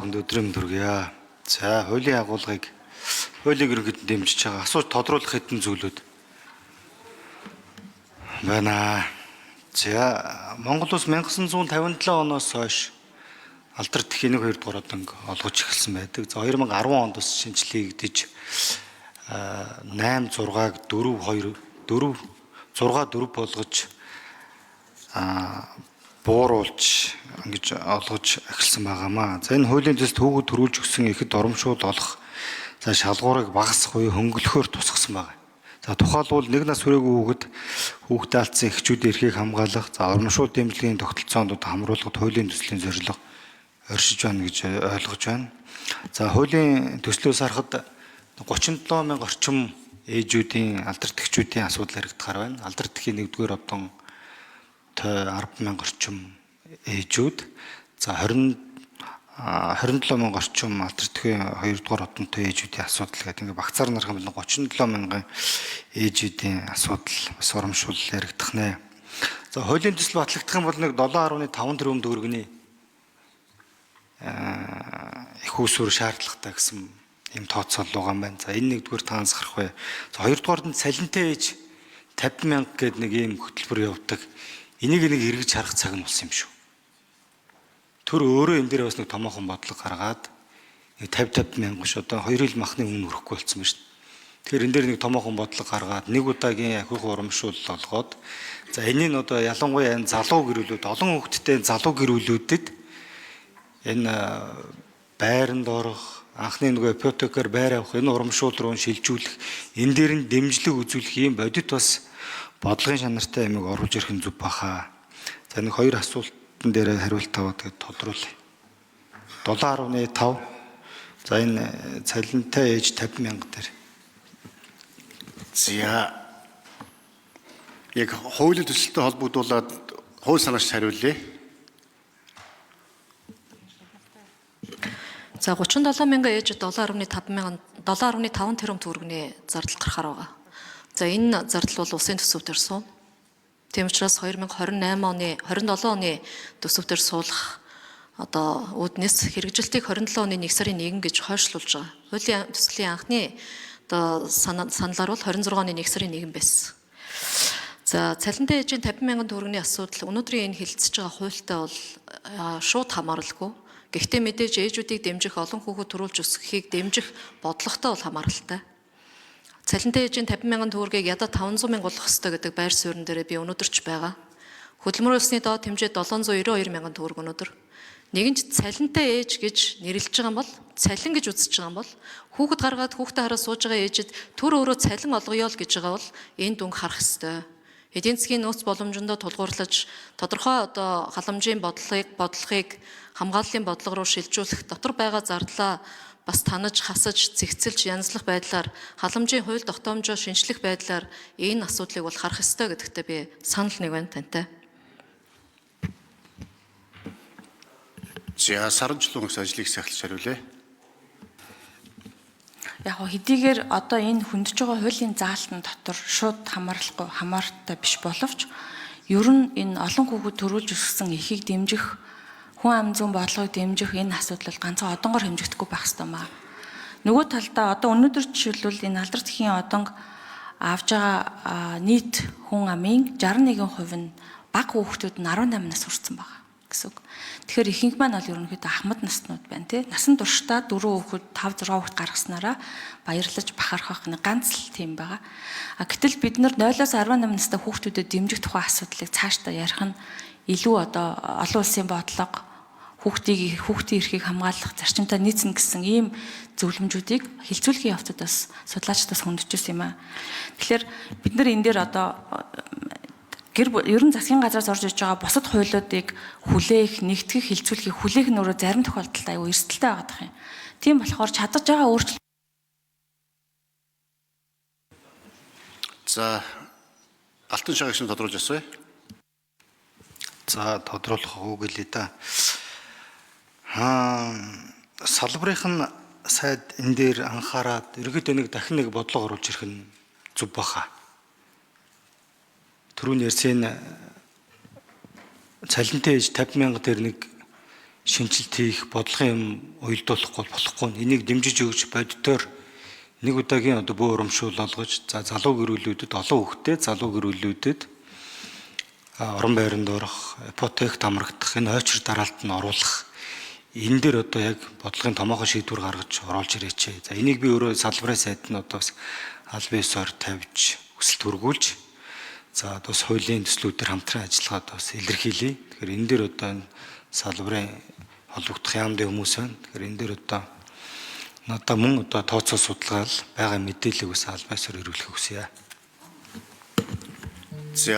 бүхэнд өдрийн мэнд хүргье. За, хуулийн агуулгыг хуулийг ерөнхийдөө дэмжиж байгаа. Асууж тодруулах хэдэн зүйлүүд байна. За, Монгол улс 1957 оноос хойш алдар тэхийн 1 2 дугаар оданг олгож эхэлсэн байдаг. За, 2010 онд бас шинжлэгдэж 8 6-аг 4 2 4 6 4 болгож бууруулж ингэж олгож эхэлсэн байгаамаа. За, энэ хуулийн төсөлд хүүхэд төрүүлж өгсөн ихэд урамшуул олох за шалгуурыг багасгах буюу хөнгөлөхөөр тусгасан байна. За, тухайлбал нэг нас хүрээгүй хүүхэд хүүхдээ алдсан эхчүүдийн эрхийг хамгаалах, за урамшуул дэмжлэгийн тогтолцоонд хамруулахад хуулийн төслийн зорилго оршиж байна гэж ойлгож байна. За, хуулийн төслөөс харахад 37 мянга орчим ээжүүдийн алдарт эгчүүдийн асуудал яригдахаар байна. Алдарт эхийн 1-р одон 10 мянга орчим ээжүүд, за 27 мянга орчим алдарт эхийн 2-р одонтой ээжүүдийн асуудал гэдэг ингээ багцаар нарах юм бол 37 мянган ээжүүдийн асуудал бас урамшуул яригдах нэ. За, хуулийн төсөл батлагдах юм бол нэг 7.5 тэрбум төгрөгийн их усүр шаардлагатай гэсэн ийм тооцоолол байгаа юм байна. За, энэ нэгдүгээр та анзаарах бай. За, хоёрдугаар нь цалинтай ээж 50 мянга гэдэг нэг ийм хөтөлбөр явдаг. Энийг нэг эргэж харах цаг нь болсон юм шүү. Төр өөрөө энэ дээр бас нэг томоохон бодлого гаргаад нэг 50 мянга ш одоо хоёр хил махны үнэ өрөхгүй болсон байна шүү. Тэгэхээр энэ дээр нэг томоохон бодлого гаргаад нэг удаагийн ахиухан урамшуулал олгоод, за энэний нь одоо ялангуяа энэ залуу гэр бүлүүд, олон хүүхэдтэй залуу гэр бүлүүдэд энэ байранд орох, анхны нөгөө ипотекээр байр авах энэ урамшуул руу шилжүүлэх, энэ дээр нь дэмжлэг үзүүлэх ийм бодит бас бодлогын чанартай юмыг оруулж ирэх нь зүв баха. За, нэг хоёр асуултан дээр хариулт аваад тэгээд тодруулъя. 7.5, за энэ цалинтай ээж 50 мянга дээр. За, яг хуулийн төсөлтөй холбогдуулаад хууль санаагч хариулъя. За, 37 мянган ээж 7.5 мянган 7.5 тэрбум төгрөгийн зардал гарахаар байгаа. За, энэ зардал бол улсын төсөв дээр суuna. Тийм учраас 2028 оны 27 оны төсөв дээр суулгах одоо үүднээс хэрэгжилтийг 27 оны 1 сарын 1 гэж хойшлуулж байгаа. Хуулийн төслийн анхны одоо саналаар бол 26 оны 1 сарын 1 байсан. За, цалинтай ээжийн 50 мянган төгрөгийн асуудал өнөөдрийн энэ хэлэлцэж байгаа хуультай бол шууд хамааралгүй. Гэхдээ мэдээж ээжүүдийг дэмжих, олон хүүхэд төрүүлж өсгөхийг дэмжих бодлоготой бол хамааралтай. Цалинтай ээжийн 50 мянган төгрөгийг ядаа 500 мянга болгох ёстой гэдэг байр суурин дээр би өнөөдөр ч байгаа. Хөдөлмөрийн улсны доод хэмжээ 792 мянган төгрөг өнөөдөр. Нэгэн ч цалинтай ээж гэж нэрлэж байгаа юм бол, цалин гэж үзэж байгаа юм бол, хүүхэд гаргаад хүүхдээ хараа сууж байгаа ээжид төр өөрөө цалин олгоё л гэж байгаа бол энэ дүнг харах ёстой. Эдийн засгийн нөөц боломжиндоо тулгуурлаж тодорхой одоо халамжийн бодлогыг хамгааллын бодлого руу шилжүүлэх, дотор байгаа зардлаа бас танаж, хасаж, зэгцэлж, янзлах байдлаар халамжийн хууль тогтоомжоо шинжлэх байдлаар энэ асуудлыг бол харах ёстой гэдэгтээ би санал нэг байна тантай. За, саранчлуун гэсэн ажлыг сахилж хариулъя. Яг хэдийгээр одоо энэ хөндөж байгаа хуулийн заалтан дотор шууд хамаарлахгүй хамаартай биш боловч ер нь энэ олон хүүхэд төрүүлж өсгсөн эхийг дэмжих, хүн ам зүйн бодлогыг дэмжих энэ асуудал бол ганцхан одонгоор хэмжигдэхгүй байх ёстой маа. Нөгөө талдаа одоо өнөөдөр жишээлбэл энэ алдар тэхийн одонг авж байгаа нийт хүн амын 61% нь бага хүүхдүүд нь 18 нас хүрсэн байгаа гэсэн үг. Тэгэхээр ихэнх маань бол ерөнхийдөө ахмад наснууд байна тий. Насан туршдаа 4 хүүхэд, 5 6 хүүхэд гаргаснараа баярлаж бахархах нэг ганц л тийм байгаа. А гэтэл бид нар 0-оос 18 настай хүүхдүүдэд дэмжих тухай асуудлыг цаашдаа ярих нь илүү одоо олон улсын бодлого, хүүхдийн эрхийг хамгаалах зарчимтай нийцнэ гэсэн ийм зөвлөмжүүдийг хилцүүлгийн явцад бас судлаачдаас хөндөж юм аа. Тэгэхээр бид нар энэ дээр одоо гэр ер нь засгийн газраас орж иж байгаа бусад хуулиудыг хүлээх, нэгтгэх, хилцүүлэхийг хүлээх нь өөрөө зарим тохиолдолд аюу эрсдэлтэй байгаа юм. Тийм болохоор чадаж байгаа өөрчлөлт. За, Алтан шагш нь тодруулж асууя. За, тодруулах үг л да. Салбарын нь сайд энэ дээр анхаарад ерөөдөө нэг дахин нэг бодлого оруулж ирэх нь зүв баха. Түрүүний ярьсан цалинтай ээж 50 мянга дээр нэг шинжилт хийх, бодлогын юм уялдуулахгүй болохгүй. Энийг дэмжиж өгч боддоор нэг удаагийн одоо бөө урамшуул олгож, за залуу гэр бүлүүдэд, олон хүүхэдтэй залуу гэр бүлүүдэд орон байранд орох, ипотект хамрагдах, энэ ойчр дараалт нь оруулах энэ дээр одоо яг бодлогын томоохон шийдвэр гаргаж оруулж ирээч. За энийг би өөрөө салбарын сайд нь одоо бас аль биесээр тавьж хүсэлт өргүүлж, за одоо бас хуулийн төслүүдээр хамтран ажиллагаад бас илэрхийлье. Тэгэхээр энэ дээр одоо энэ салбарын холбогдох яамдын хүмүүс байна. Тэгэхээр энэ дээр одоо надаа мөн одоо тооцоо судалгаал байгаа мэдээллийг бас аль биесээр ирүүлэх хүсье. За.